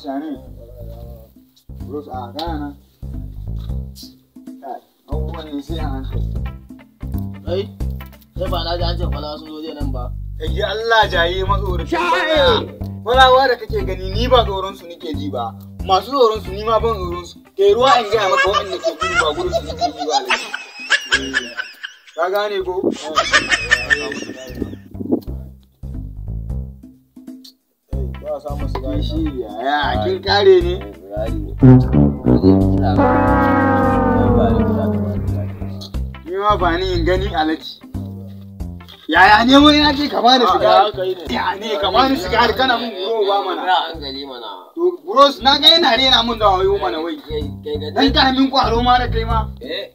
Bros ya ne? Bros a gana. Kai, abubuwan ne sai a hankali. Kai, sai ba na ji an ce kwala sun zo jiya nan ba. Kai Allah jaye matsoracin baya. Kwalawa da kake gani ni ba tsoron su nake ji ba. Masu tsoron su ni ma ban tsoron su. Kai ruwa in gaya maka waɗanda ke gudu ba gudu su nake ji ba alaji. Ka gane ko? Ba a samun sigari. Shi yaya kin kare ne? Ni ma ba ni in gani alaji. Yaya ne wai na ce ka bani sigari? Ya ne ka bani sigari kana mun buro ba mana. Ba hankali mana. To bros na ga yana rena mun da wayo mana wai. Dan karamin kwaro ma da kai ma. Eh,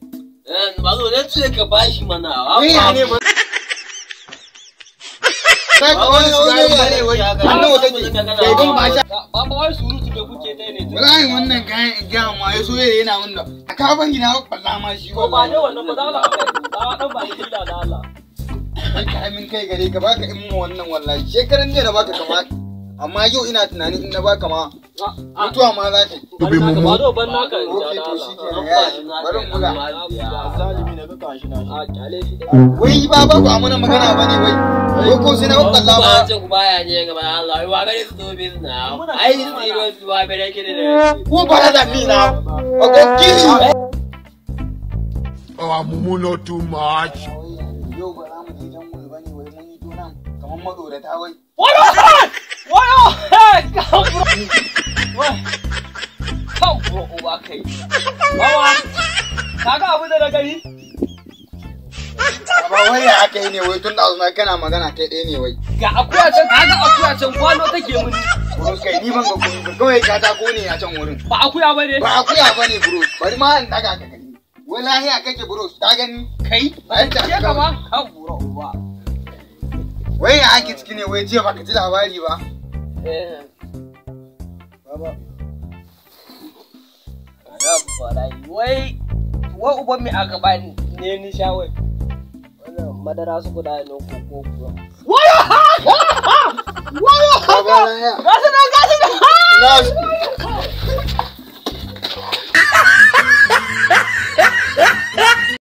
ba zo ne ce ka bashi mana. Eh ya ne ba. Sai ka wani sigari ba ne wai. Hannu wata ke. Kai gun ba sha. Ba ba wai surutu da kuke ta ne. Wallahi wannan kayan in ga ma ya so ya rena mun da. Ka bari na kwalla ma shi Ko ba ne wannan ba za ka ba dan ba ni da Allah. Dan karamin kai gare ka baka in mu wannan wallahi. Shekaran jiya na baka kama amma yau ina tunanin in na baka ma mutuwa ma za ta yi. Ba zo ban naka in Ok to shi kenan ya bari in buga. Zalimi ne ka kashi na shi. A kyale shi. Wai ba ba ku amana magana ba ne wai. Wai ko sai na kwalla Ba ba. ce ku baya ne gaba Allah. Wai wa gare su to bi na. Ai zero su ba bere ke da. Ko ba da mi na. O ko kiri. Oh, Mumu not too much. Yau ba za mu je jan wuri ba ne wai mun yi to nan kamar matsorata wai. Wayo! Hey, come bro. Wai. Come bro uba kai. Wawa. Kaga abu da na gani? Ba wai ya aka yi ne wai tun da azuma kana magana kai ɗaya ne wai. Ga akuya can, kaga akuya can kwano take muni. Bros kai ni ban ga komai ba kawai katako ne a can wurin. Ba akuya bane. Ba akuya ba ne bros bari ma in daga ka gani. Wai lahiya kake bros ka gani? Kai. Ai ta Ke ka ba? Kan bro uba. Wai ya ake ciki ne wai jiya baka ji labari ba. Eh. Baba. Wai wai uban mai aka bani ne ni sha wai. Wannan madara su guda ne ko ko ko. Wayo! Wayo! Baba lahiya. Gasu nan gasu nan! Na